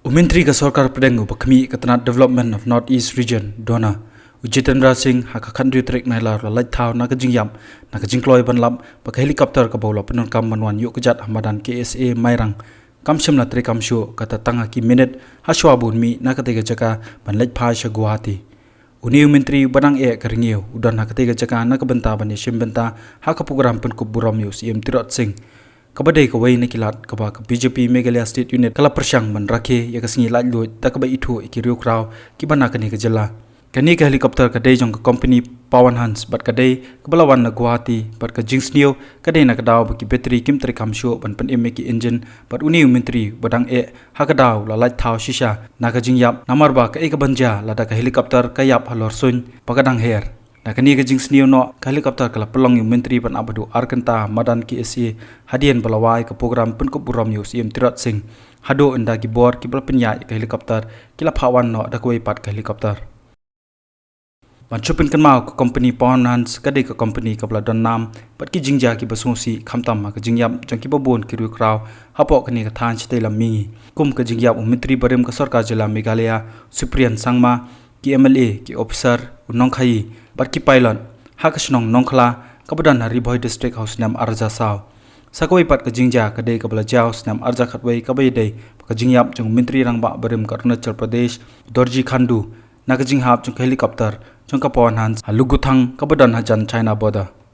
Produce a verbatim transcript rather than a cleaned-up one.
U Myntri ka Sorkar Pdeng uba khmih ka tnat Development of North East Region, DoNER, u Jitendra Singh, ha ka khathynriew tarik Nailar u la lait thaw na ka jingïap na ka jingkloi ban lap ba ka helicopter kaba u la pyndonkam ban wan ïuh kjat ha madan K S A Mairang kam shym la treikam shuh, kata tang ha ki minit ha shwa ba un mih na katei ka jaka ban leit phai sha Guwahati. Une u Myntri uba dang eh ka rngiew u don ha katei ka jaka na ka bynta ban ïashim bynta ha ka program pynkup burom ïa u Syiem Tirot Sing, kaba dei kawei na ki lad kaba ka B J P Meghalaya State Unit ka la pyrshang ban rakhe ïa ka sngi laitluid da kaba ithuh ïa ki riewkhraw kiba na kane ka jylla. Kane ka helicopter ka dei jong ka company Pawan Hans bad ka dei kaba la wan na Guwahati, bad ka jingsniew ka dei na ka daw ba ki battery kim treikam shuh ban pynim ïa ki engine, bad une u Myntri uba dang eh ha ka daw u la lait thaw shisha na ka jingïap, namar ba kaei kaban jia lada ka helicopter ka ïap halor suiñ ba ka dang her. Na kane ka jingsniew noh, ka helicopter ka la pynlong ïa u Myntri ban ap haduh ar kynta ha madan K S A hadien ba la wai ka program pynkup burom ïa u Syiem Tirot Sing, haduh ynda ki bor kiba la pynïaid ïa ka helicopter ki la phah wan noh da kawei pat ka helicopter. Ban shu pynkynmaw, ka company Pawan Hans ka dei ka company kaba la don nam bad ki jingjia kiba sngewsih, khamtam ha ka jingïap jong kiba bun ki riewkhraw hapoh kane ka thaiñ shatei lam mihngi, kum ka jingïap u Myntri barim ka Sorkar Jylla Meghalaya Supriyan Sangma, ki M L A, ki officer, u nongkhaïi bad ki pilot ha ka shnong Nongkhla kaba don ha Ri Bhoi District ha u snem ar hajar saw. Sa kawei pat ka jingjia ka dei kaba la jia ha u snem ar hajar khatwei kaba ïadei bad ka jingïap jong u Myntri Rangbah barim ka Arunachal Pradesh, Dorjee Khandu, na ka jinghap jong ka helicopter jong ka Pawan Hans ha Luguthang kaba don hajan China border.